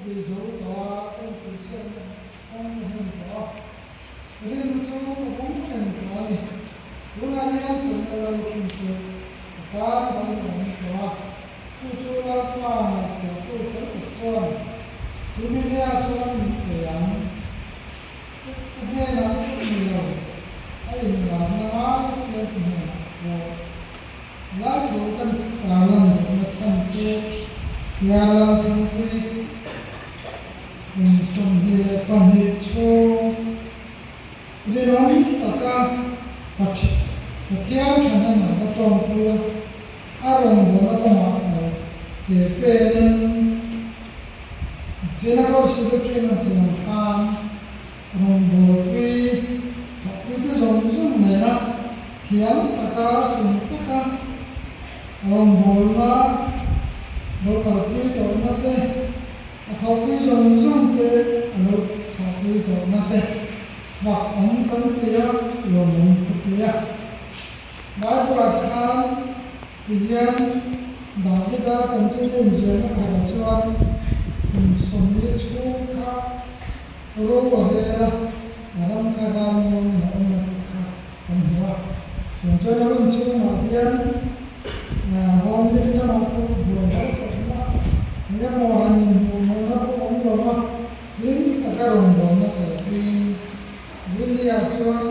inti zo tawh a, ka inpihsiakna kawng ka hlen tawh a, rinna chu ka vawng reng tawh a ni. Tunah hian felna lalkhum chu ka tan dahin a awm tawh a, chu chu Lalpa ngaihtuahtu fel tak chuan chu mi nia chuan min pe ang. Ka hnenah chauh ni lo, a inlarna ngai apiang ka hnenah pawh. Lai thu kan tarlan duhna chhan chu Pialal Thangpui kum 22 chhung rinawm taka Pathian thahnem a la tawngpui a, a rawngbawlna kawngah lo ke penin General Secretary an siam khan rawngbawlpui thawkpuite zawng zawng nena thiam taka fing taka rawngbawlna lo kalpui tawhna te, a thawhpui zawng zawng te a lo thawhpui tawhna te fak awm kan ti a, lawmawm ka ti a. Bible-ah khan ti hian Davida chanchin a inziahna pakhatah chuan kum 40 chhung kha Ro a rel a, a ram kha ral muangin a awm a tih kha kan hmu a. Tiang chuan a hun chhungah hian Home League lamah pawh buai harsatna eng emaw han inhmuh mawlhna pawh awm lo va, hlim taka rawngbawlna kalpuiin Rinnia chuan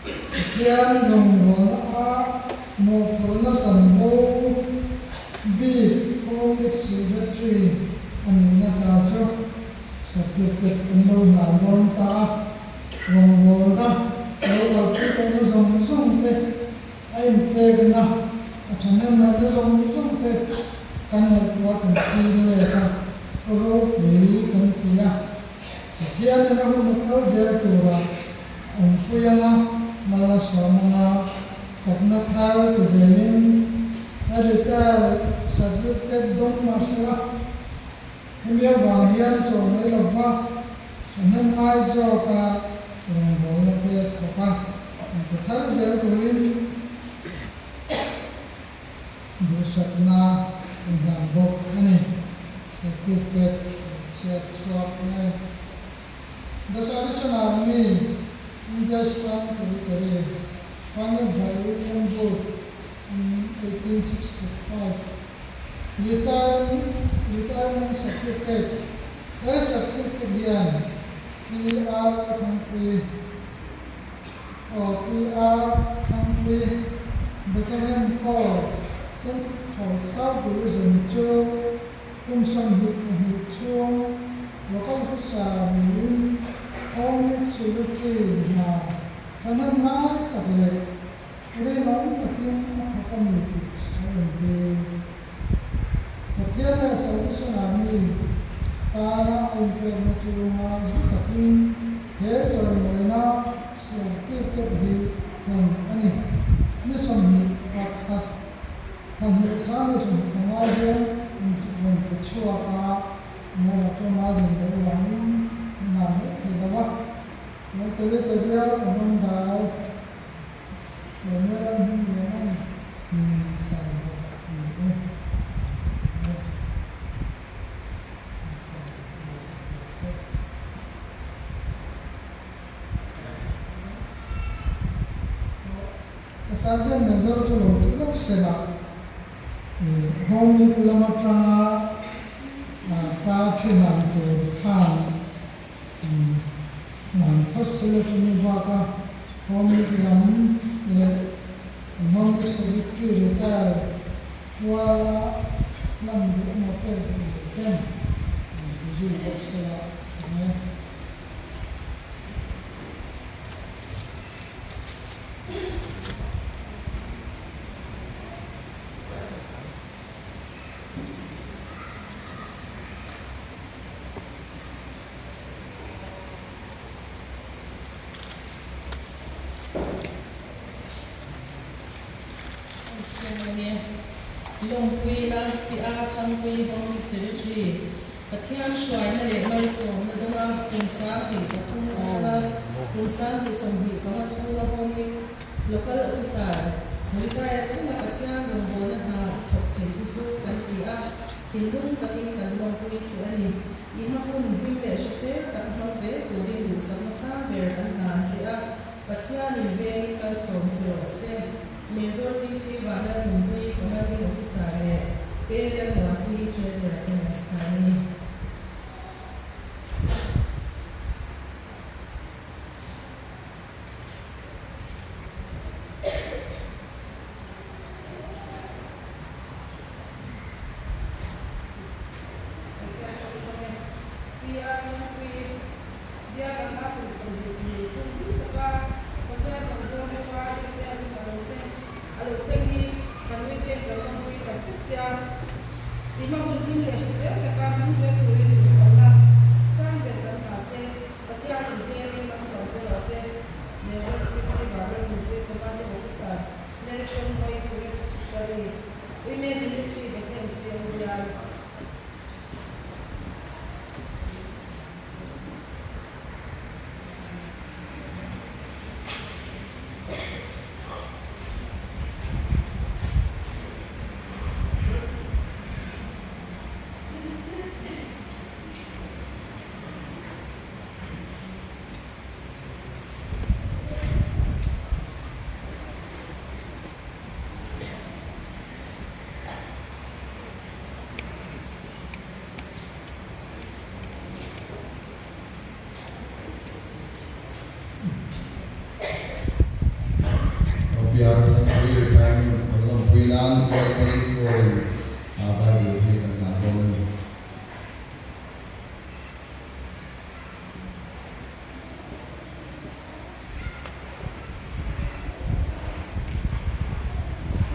Pathian rawngbawlna a mawhphurhna chanvo bik Home League Secretary a nihna ta chu certificate kan lo hlan dawn ta a, rawngbawlna lo kalpui tawhna zawng zawng te, a inpekna, a thahnemnaihna zawng zawng te kan ngaihtuah kan thlir let a, ropui kan ti a. Pathianin a hun a kal zel tura awmpui anga mal a sawm anga chakna thar pe zelin a retire certificate dawng mah sela, hemi avang hian chaw mai lova thahnem ngai zawka rawngbawlna te thawk a, inpe thar zel turin duhsakna kan hlan bawk a ni. Certificate chhiat chhuak nge? The Salvation Army India Eastern Territory founded by William Booth in 1865 Retirement Certificate He certificate hian PR Thangpui aw PR Thangpui Bethlehem Corps Central South Division chu kum 22 chhung Local Officer niin Home League Secretary hna thahnem ngai tak leh rinawm takin a thawk a ni tih a entir. Pathian leh Salvation Army tana a inpekna chu ngai hlu takin he chawimawina certificate hi hawn a ni. Ni 21 thla hnih sang leh 25 hian rawn ti chhuak a, Mawla chu a zin loh avangin an hlan mai thei lo a, chuan Territorial Commander Colonel Hmingliana'n hmin sai bawk a ni e. Sergeant Major chu lo thu lawk se la, Home League lam atanga party hlan tur khan hlan phawt se la chumi baka Home League lam leh Home League Secretary retire kuala hlan duh emaw pek duh leh ten rawn ti zui bawk se la tha nge. Lawmpuina PR Thangpui Home Secretary Pathian hruaina leh malsawmna dawnga kum 23 atanga kum 2025 chhunga hawngin Local Officer, Retire thlenga Pathian rawngbawlna hna i thawk thei hi hlu kan ti a. Thinlung takin kan lawmpui che a ni. I hma hun hlim leh hrisel tak hmang zel turin duhsakna sang ber kan hlan che a, Pathianin vengin malsawm che rawh se. Major PC Vanlalnunpuii Commanding Officer leh KL Muanpuii Treasurer ten an sign a ni. Mary Chawngmawii Suresh Chitari, Women Ministry Bethlehem CM Bial. Bial Thangpui Retirement kan lawmpui nan YP Core in Bible hi kan hlan dawn a ni.